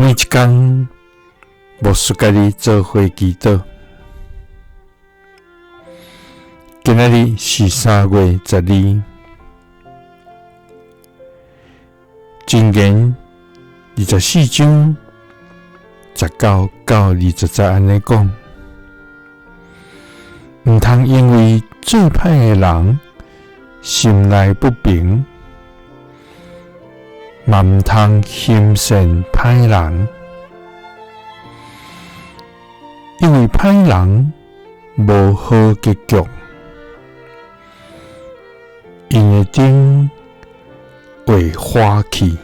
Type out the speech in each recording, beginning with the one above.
每一工，牧師佮你做伙祈禱。今仔日是3月12，箴言24章19到20節按呢講：毋通因為做歹的人心內不平，嘛毋通欣羨歹人，因為歹人無好結局，𪜶的燈會花去。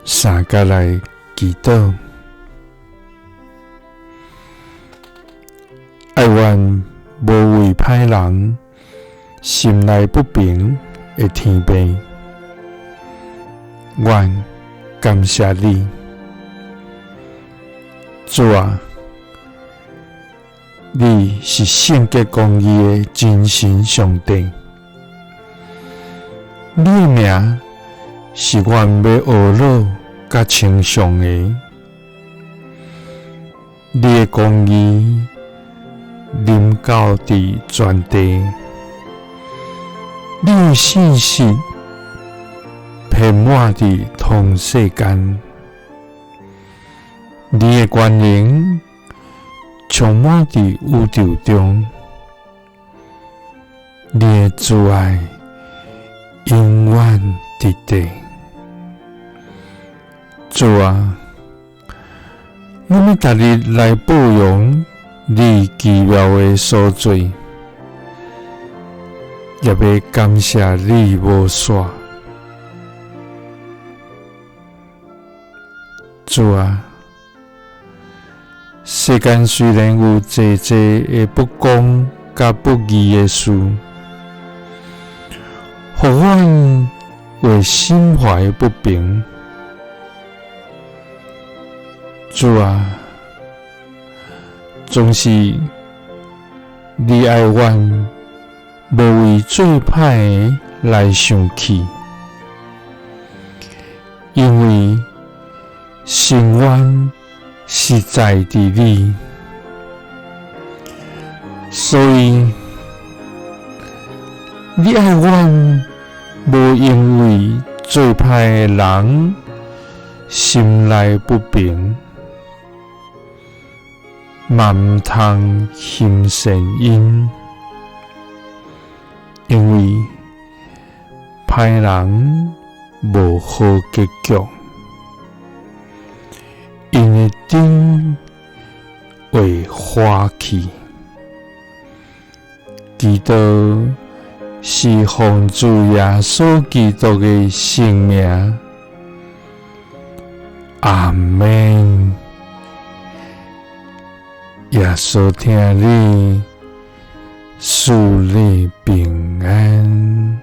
三佮來祈禱，愛阮無為歹人心內不平的天父，阮感謝你，主啊，你是聖潔公義的真神上帝，你的名是阮欲學老佮稱頌的，你的公義臨到佇全地，你的信實遍滿佇統世間，你的權能充滿佇宇宙中，你的慈愛永遠佇地。主啊，阮欲逐日來報揚你奇妙的所作，也欲感謝你無煞。主啊，世間雖然有濟濟的不公佮不義的事，予阮會心懷不平。主啊，總是你愛阮無為做歹的來生氣，因為伸冤是在佇你，所以你愛阮無因為做歹的人心內不平，嘛毋通欣羨𪜶，因為歹人無好結局，𪜶的燈會花去。祈禱是奉主耶穌基督的聖名，阿們。耶穌疼你，賜你平安。